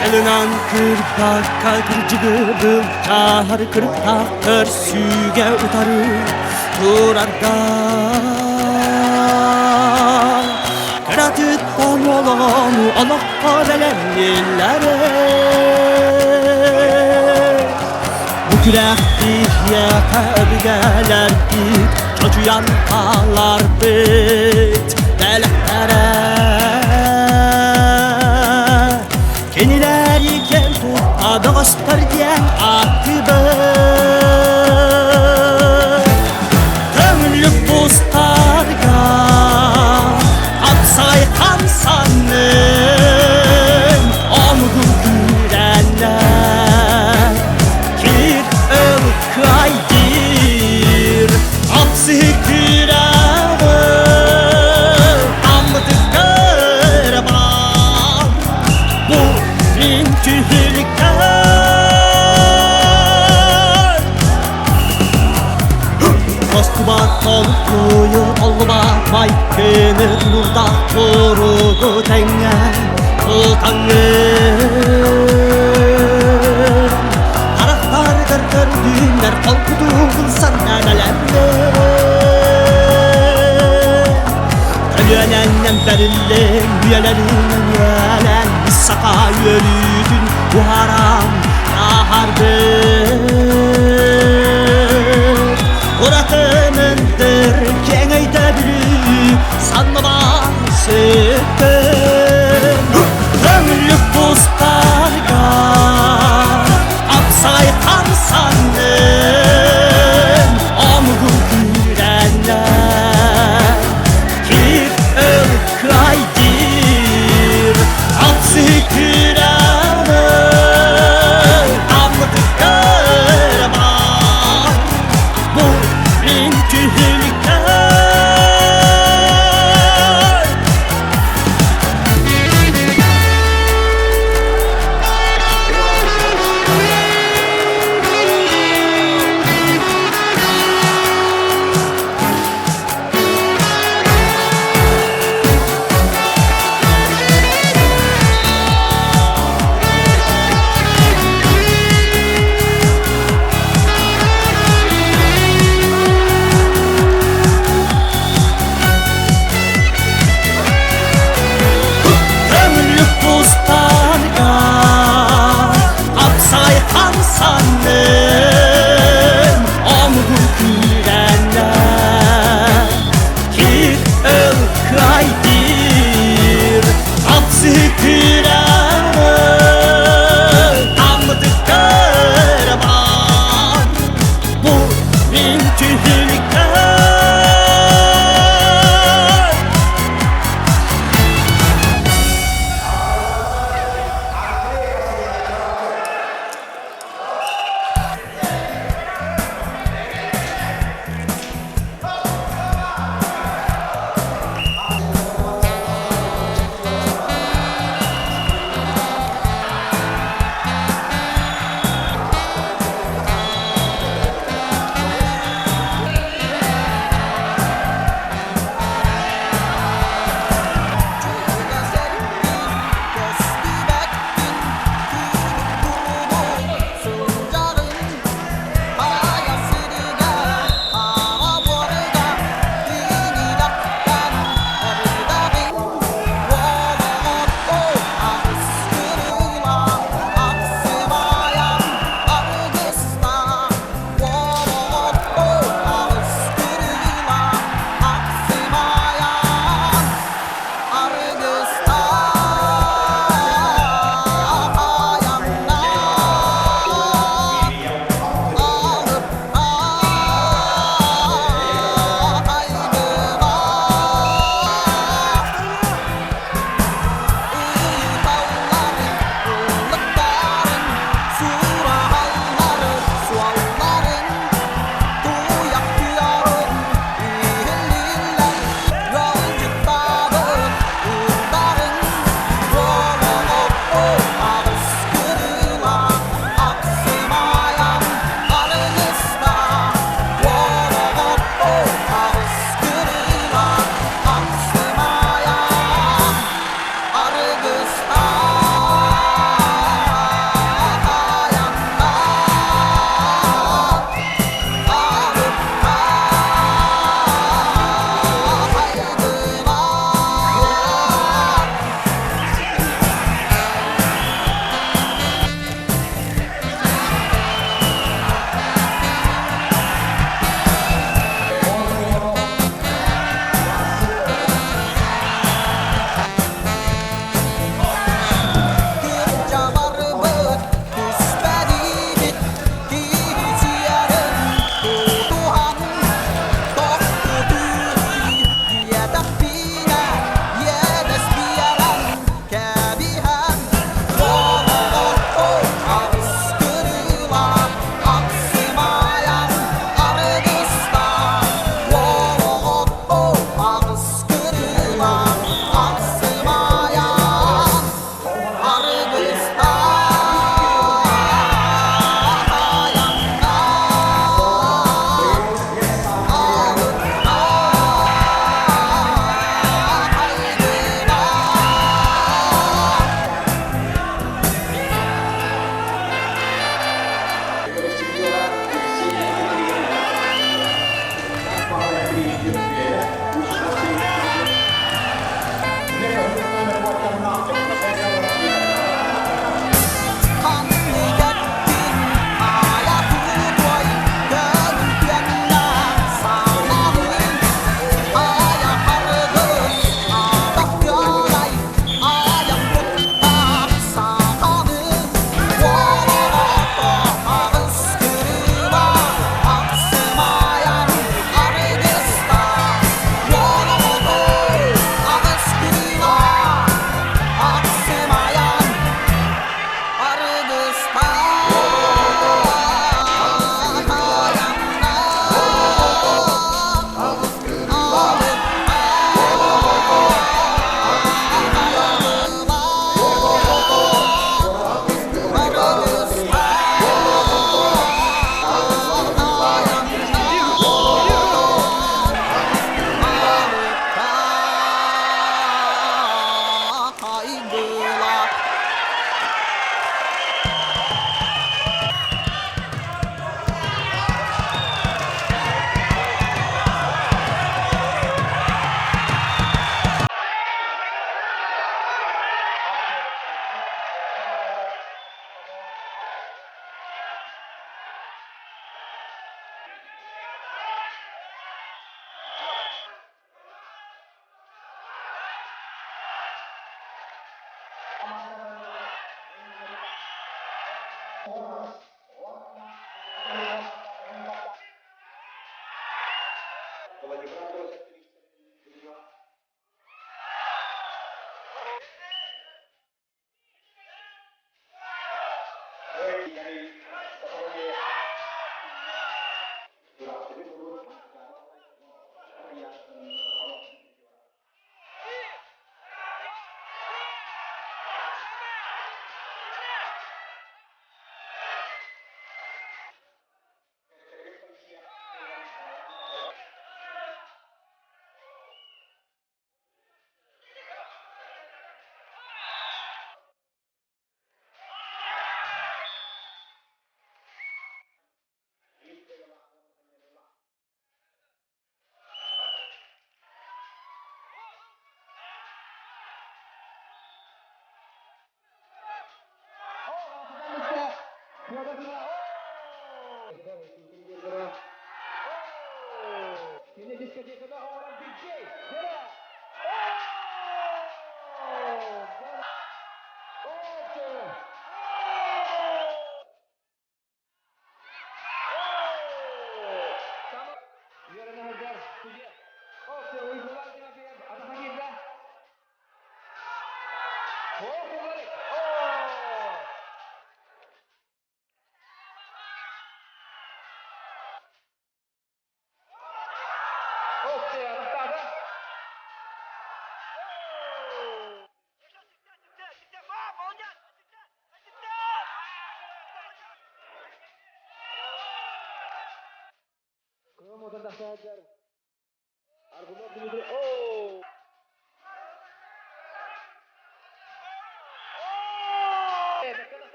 Тылынан кырбакка кырдьыгы былдьаһар кырыктаах көрсүүгэ утары турарга кыратыттан олоҕону олоххо бэлэмнииллэрэ. Бу күрэх биһиэхэ өбүгэлэрбит чочуйан хаалларбыт бэлэхтэрэ. Кинилэр кэн тутта бөҕөстөр диэн ааттыыбын. Көҥүллүк тустарга хапсай хамсанным, омугум күүрэллэр. Кир ыл кыайдыр, апсыһы күрэҕи аммытык көрбар. Бу мин түһүлгэм. Тостубат толкуйу толлубат майгыны тулурдаах туругу тэҥҥэ тутаҥҥын. Харахтаргар көрдүүннэр холкутуугун санаан элэммин. Өлүөнэннэн бэриллин, үйэлэринэн үөлэн, саха үөрүүтүн уһаран таһарбыт. Ураты мындыр киэҥ өйдөбүлү санныбар сүктүм. Көҥүллүк тустарга апсай хамсанным, омугу күүрэннэр. Кир ыл кыайдыр, апсы күрэҕи аммытык көрбар. Бу мин.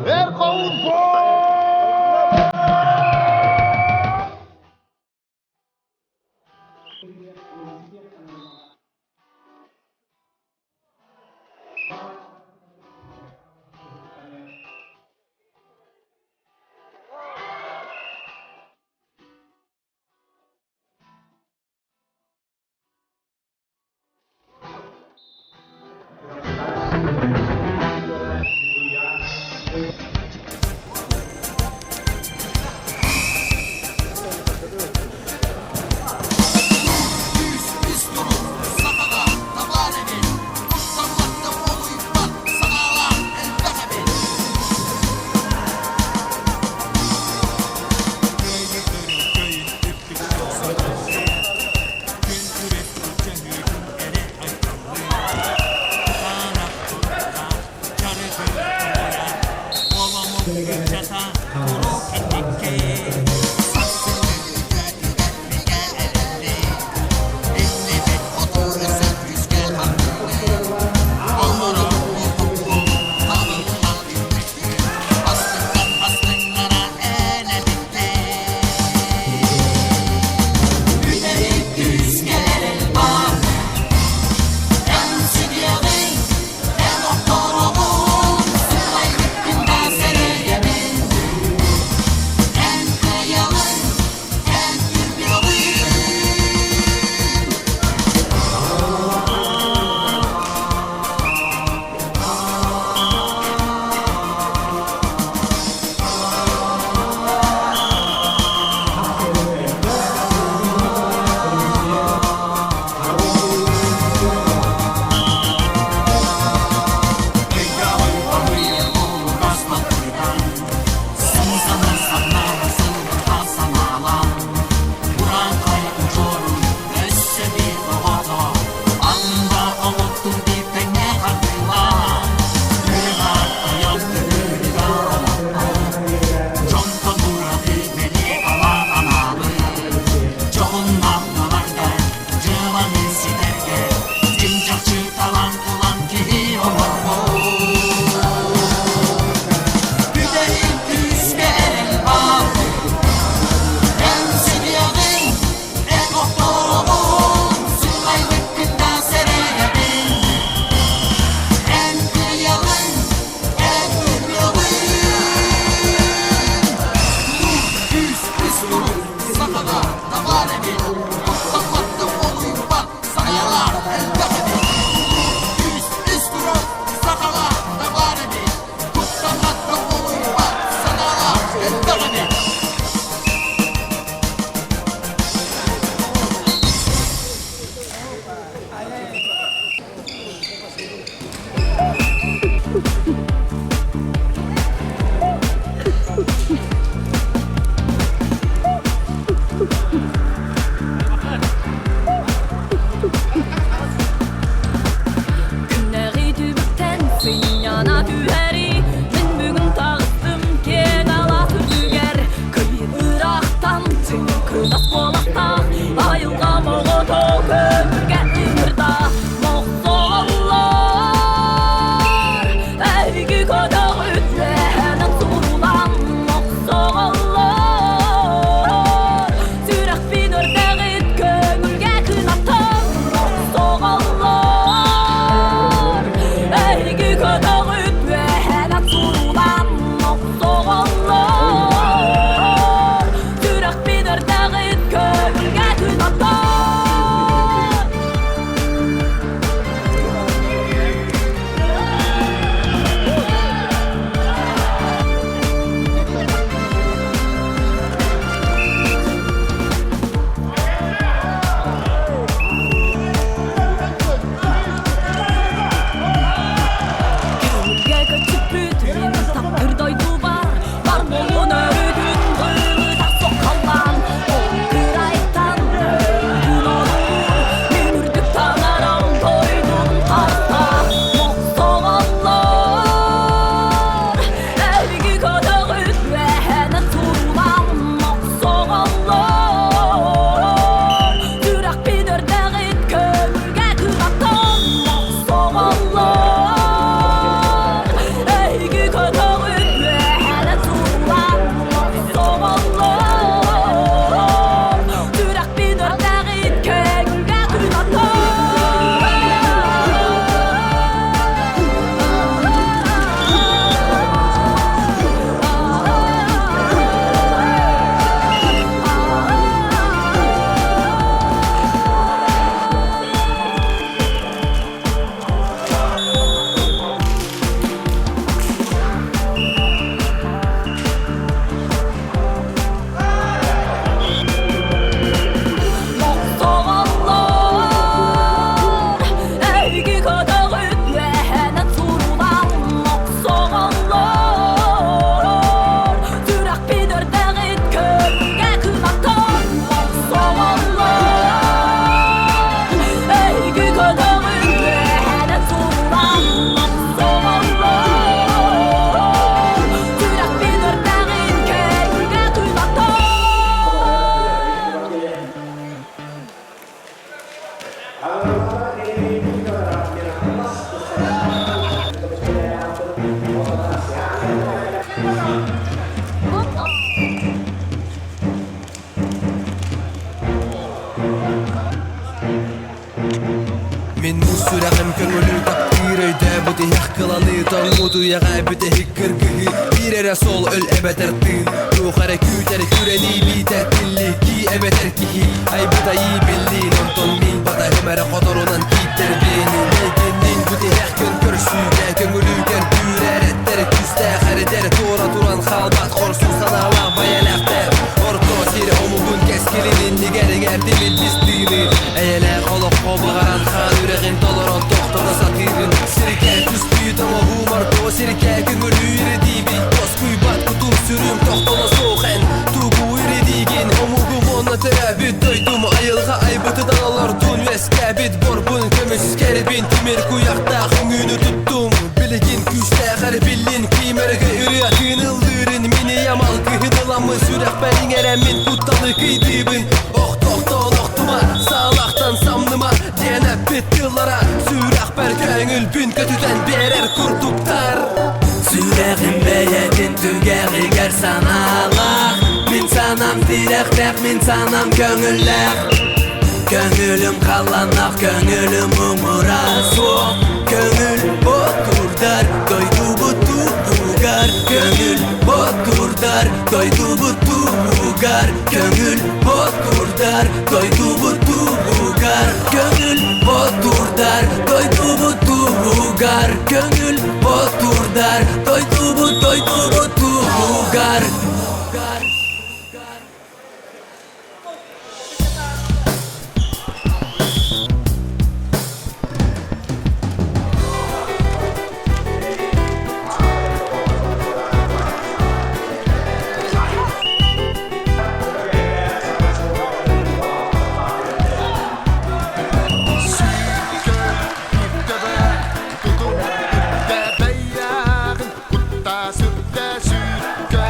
Эр хоһуун Күүс, үс туруу, сахаҕа табаар эбит. Куттаммат да буолуйбат. Мин муус сүрэҕим көҥүлү таптыыр өйдөөбүт иһэх кыланыы тоҥмут үйэҕэ бүтэһик кыргыһыы биир эрэ суол өл эбэтэр тыын туох эрэ күүтэр күрэнии биитэ тилли кии эбэтэр киһи айбыт айыы биллиин онтон мин батаһым эрэ хоторунан кииттэр биэнин эйгиннин бүтүһэх күн көрсүүгэ көҥүлү көрдүүр эрэттэр күүстээх эрэдэр туора туран хаалбат хорсун санаалаах байэлээхтэр орто сир омугун кэскилин иннигэр иҥэрдим илбис тыыны эйэлээх олоххо баҕаран хаан үрэҕин толорон тохтото сатыыбын сиргэ түспүт оҥоһуум орто сиргэ көҥүлүү ирдиибин тоскуйбат кутум сүрүм тохтоло суох эн тугу ирдиигин омугум уонна төрөөбүт дойдум айылҕа айбытынан олордун үөскээбит борбун көмүскэрбин тимир куйахтаах үҥүүнү туттум билигин күүстээх эрбиллин ким эргэ ырыа тыыныллыырын мин ийэм алгыһын ыламмын сүрэхпэр иҥэрэммин кутталы кыйдыыбын охтохтон охтума саалахтан самныма диэн эппит тыллара сүрэхпэр көҥүлбүн көтүтэн биэрэр курдуктар Сүрэҕим бэйэтин түгэҕигэр санаалаах Мин санаам тирэхтээх, мин санаам көҥүллээх Көҥүлүм халланнах, көҥүлүм муҥура суох Көҥүл ботурдар дойдубут туһугар Көҥүл ботурдар дойдубут туһугар Көҥүл ботурдар дойдубут туһугар Көҥүл ботурдар дойдубут туһугар Көҥүл ботурдар дойдубут дойдубут туһугар. Тутум үрдэ бэйэҕин, кутта сүрдэ сүүркэ.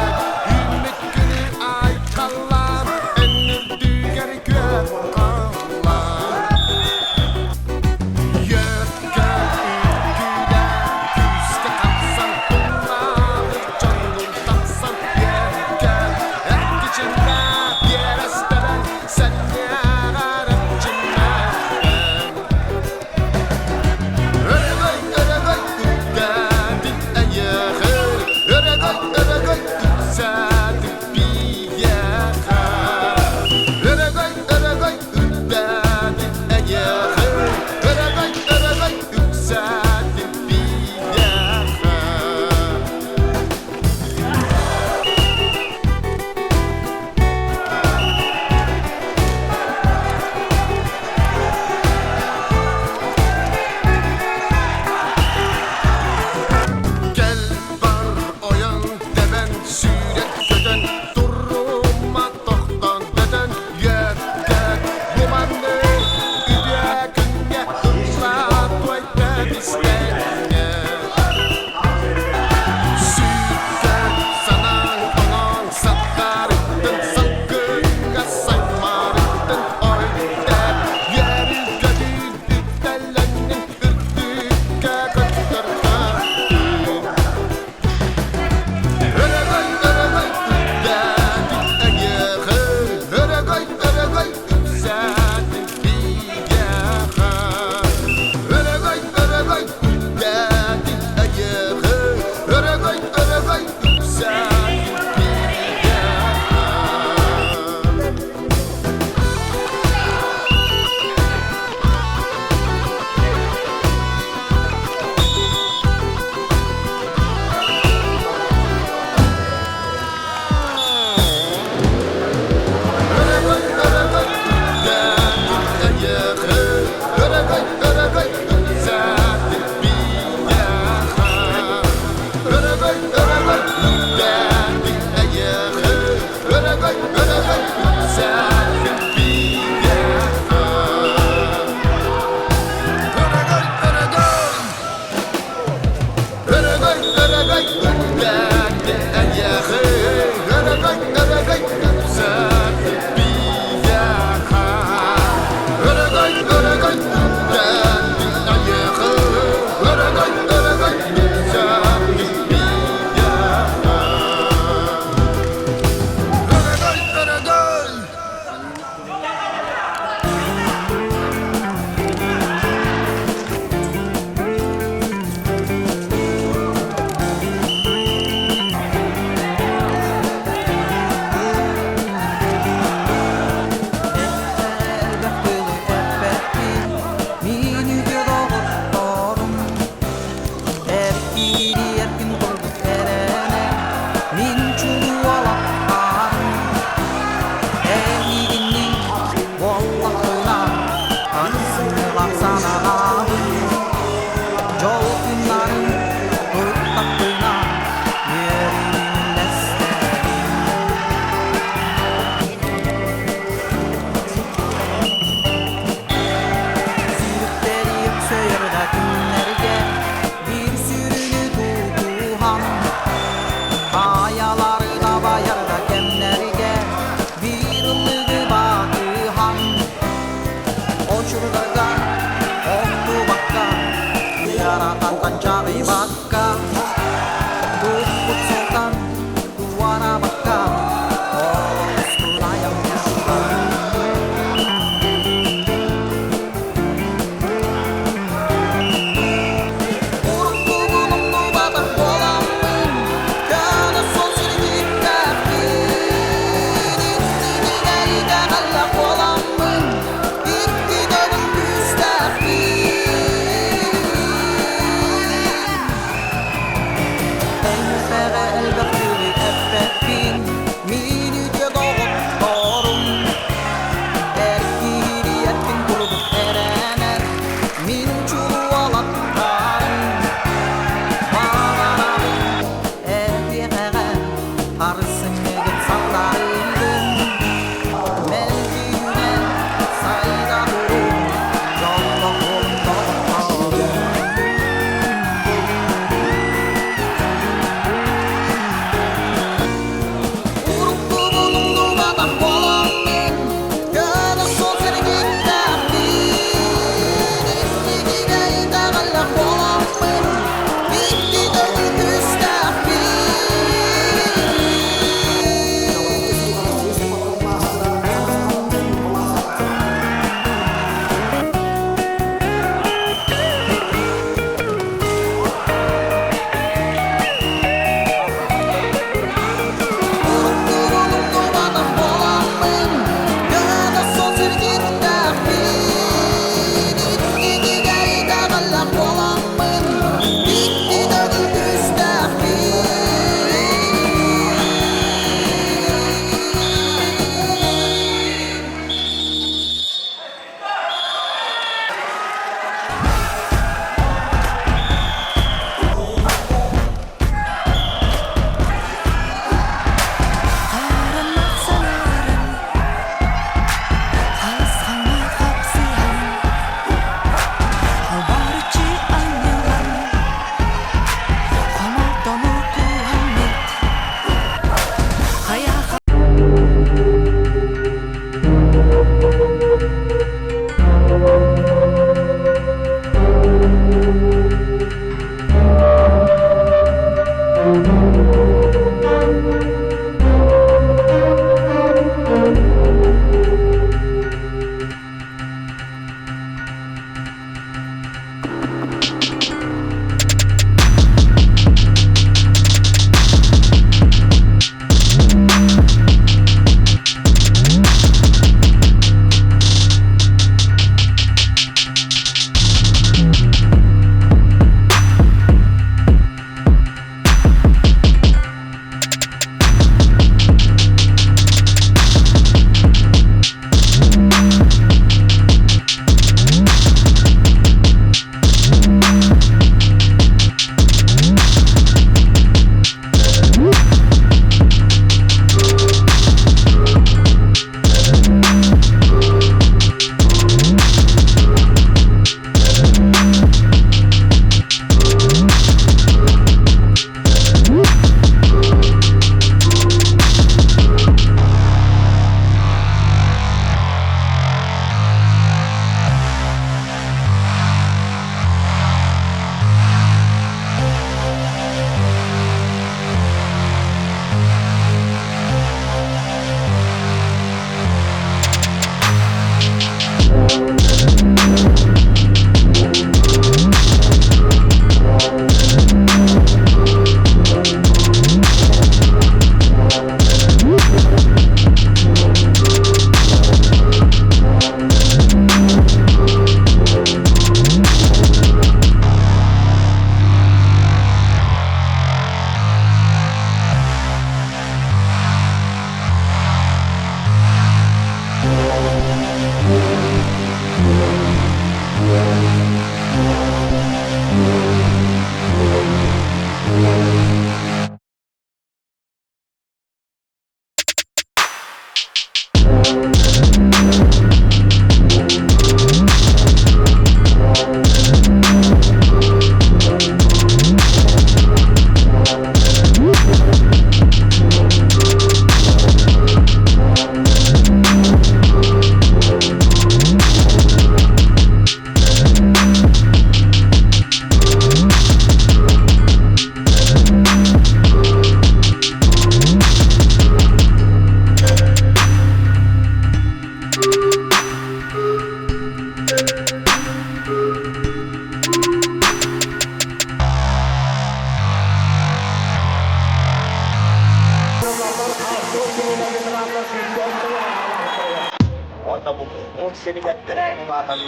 сиригэр улаатан.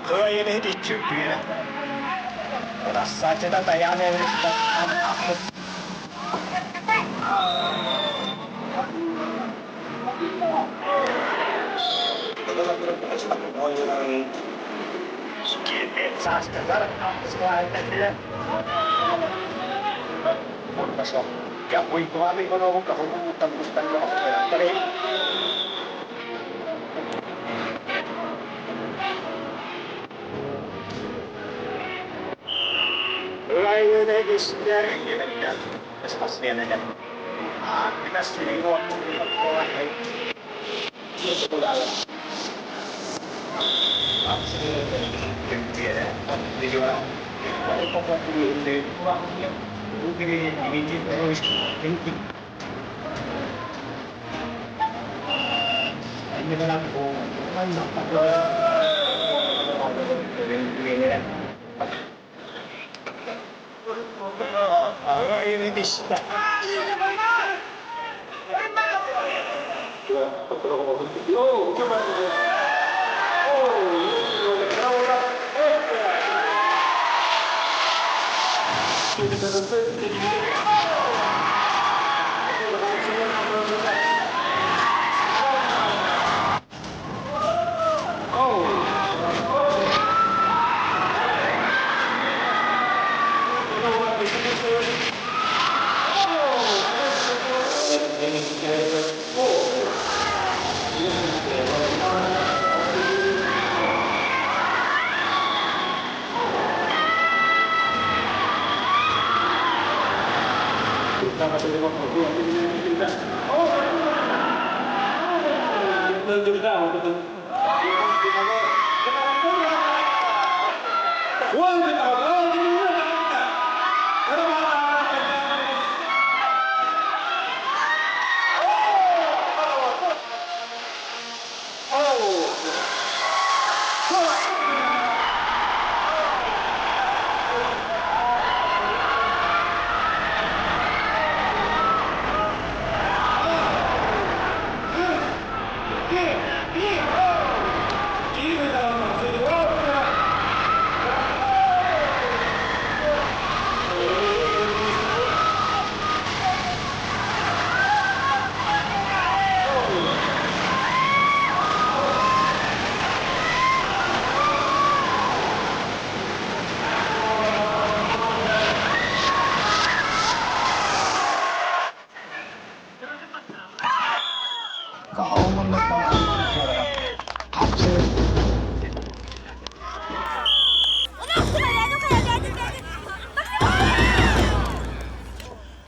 Кыайыны иччүрдүө. Рассачыта тайаан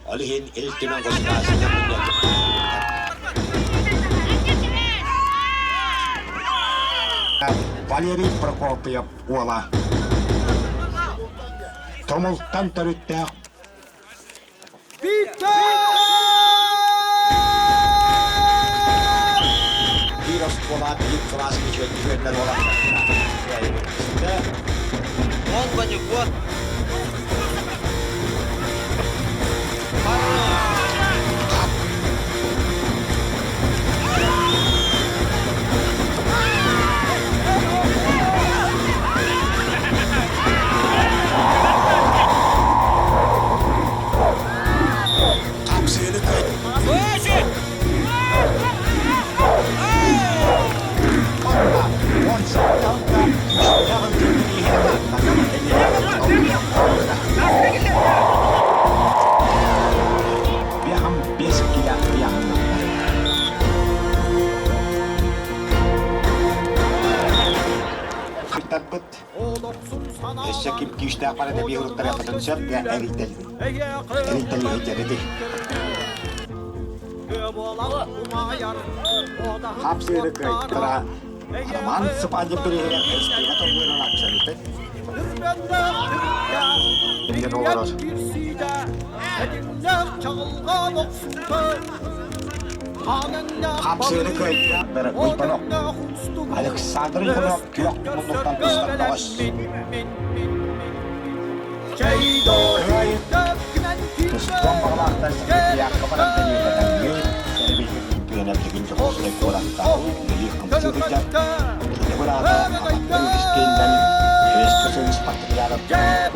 Ол иһин Ил Түмэн Государственнай Валерий Прокопьев уола. Тумултан төрүттээх биир оскуола биир кылаас үчүгэйдик үөрэнэр Вон, Ванюк, вот. Хапсыыны кыай Манна 17 күүстээх Бэхам бес килэ ыйааһыннахтар. Кыттарбыт өссө ким күүстээх барата биһуруттарыаххытын сөп эрийтэлли эрийтэлли Хапсыыры кыайтара Роман Сыпаньев бириһигэр Эскига торгуйунан абсолютен Билген олорор. Хапсыыры кыайда Уйбанов Александр Иванов күөх муннуктан тустар тоҕус. Тустуон баҕалаахтар Сибирякка баран бэлиэтэтэммит, сэрэбиэйгэ чөмпүйэнэ билигин Дьокуускай куоракка үлэлии-хамсыы сылдьар. Кини быраата Анатолий Үскииннэн Советскай Союз спартакиадаттан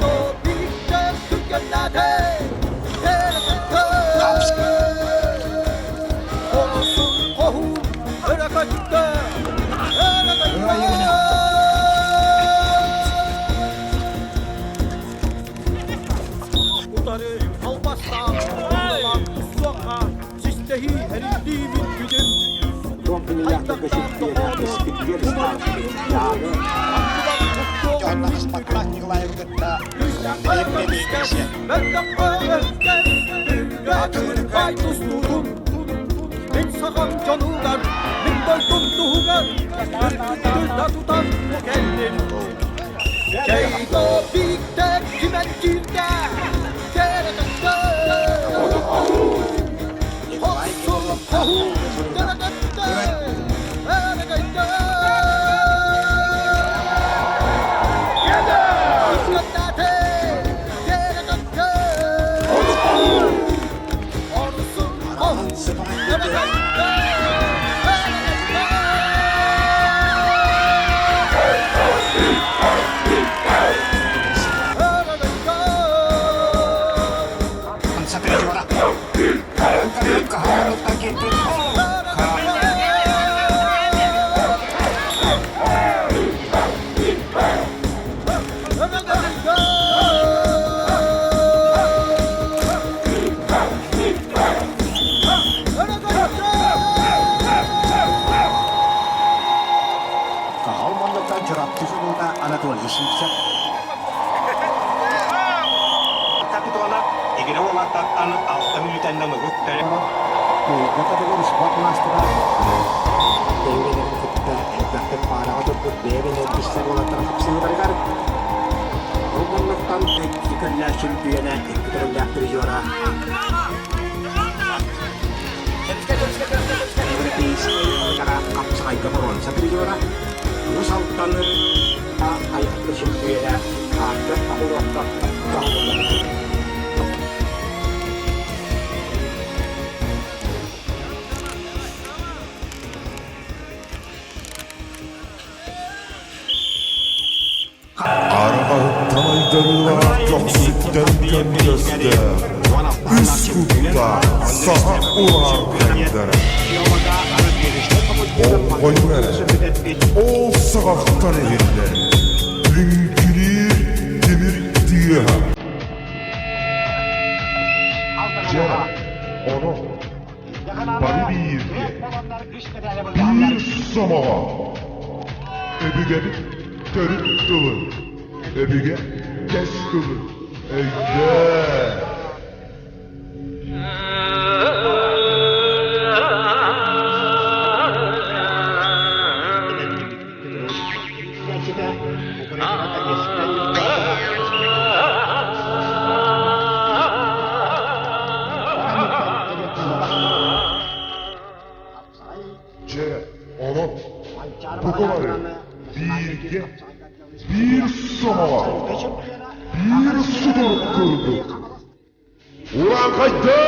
Утары албастаах, суохха систэһии эриллиибин күнүм. Дом пенелякка чөмпүйэнэ Испирдиэн Старший Яны Дьоннор Спартак Николаевы кытта Мин сахам дьонугар, мин дойдум туһугар, үрдүттүн тутан кэллим. Кейто бииктэр кимэн киирдэ, Кахал муннуктан Чурапчы чулуута Анатолий Сивцев Капитона игире уолаттартан алта мүнүүтэннэн угут Категория спорт маастара бэйэлэрин кытта элбэхтик паараҕа турбут бэйэ-бэйэлэрин билсэр уолаттар хапсыһыыларыгар ол муннуктан икки көллөөх чөмпүйэнэ икки көрүллээх призера Европейскай хапсаҕайга боруонса призера Уус Алданы айахты чөмпүйэнэ Артур Павловтар. Арҕаһыттан айдарыылаах көхсүттэн көндөстөөх, үс куттаах саха урааҥхайдара. Оҕонньор эрэ, ол саҕахтан иһиллэр, лүҥкүнүүр тимир тыаһа. Дьэ, онон бары бииргэ, биир сомоҕо өбүгэбит төрүт тылын, өбүгэ кэс тылын өйдөө! Дьэ, онон бука бары бииргэ, биир сомоҕо, биир сутурук курдук Урааҥхайдыы!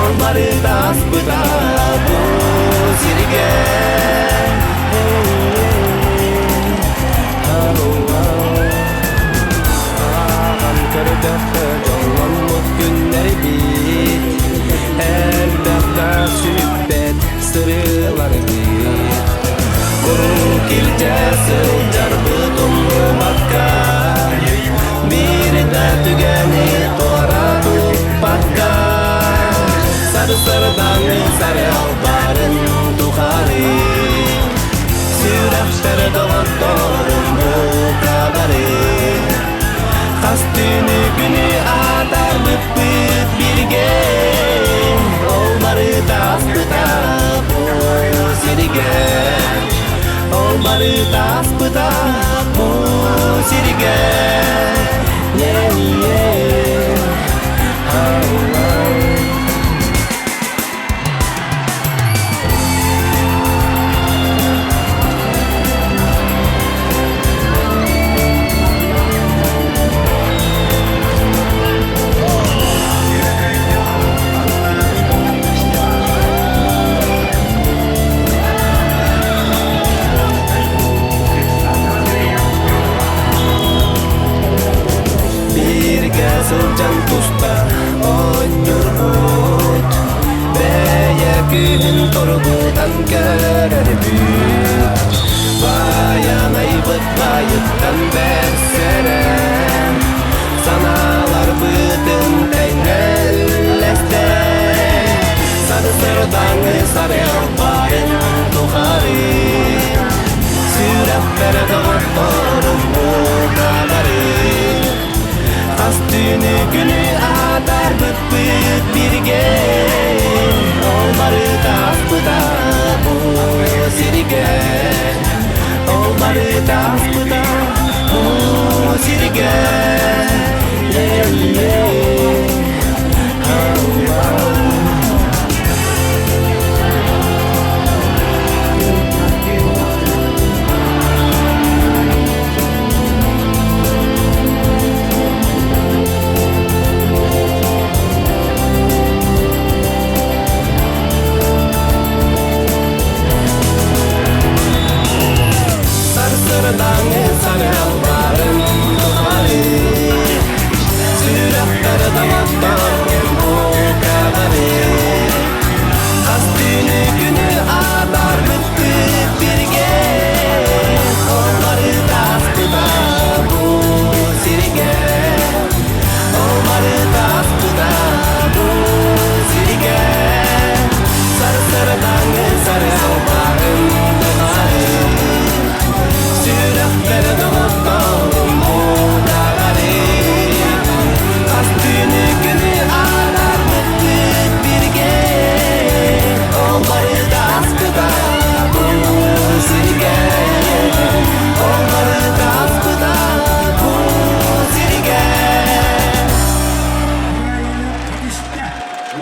Ол барыта аспыта бу сиргэ. Ааҕан көрдөххө дьолломмут күннэрбит, элбэххэ сүппэт сырыыларбыт. Куруук илдьэ сылдьарбыт умнубакка, биир да түгэни туора туппакка. Сарсырдаҥы сарыалбарын тухары, сүрэхтэр доҕотторум бука бары. Хас түүнү күнү атаарбыппыт бииргэ, ол барыта аспыта бу сиргэ. Ол барыта аспыта бу сиргэ. Yeah, yeah. Oh, oh. Бииргэ сылдьан туста оонньуурбут, бэйэ күүһүн тургутан көрөрбүт. Байанайбыт байыттан бэрсэрэн, санааларбытын тэҥҥэ үллэстэн. Сарсырдаҥы сарыалбайын тухары, сүрэхпэр доҕотторум бука бары. Хас түүнү күнү атаарбыппыт бииргэ, ол барыта аспыта бу сиргэ. Ол барыта аспыта бу сиргэ. Yeah, yeah. Oh, oh. Сарсырдаҥы сарыалбарын тухары, сүрэхтэр доҕотторум.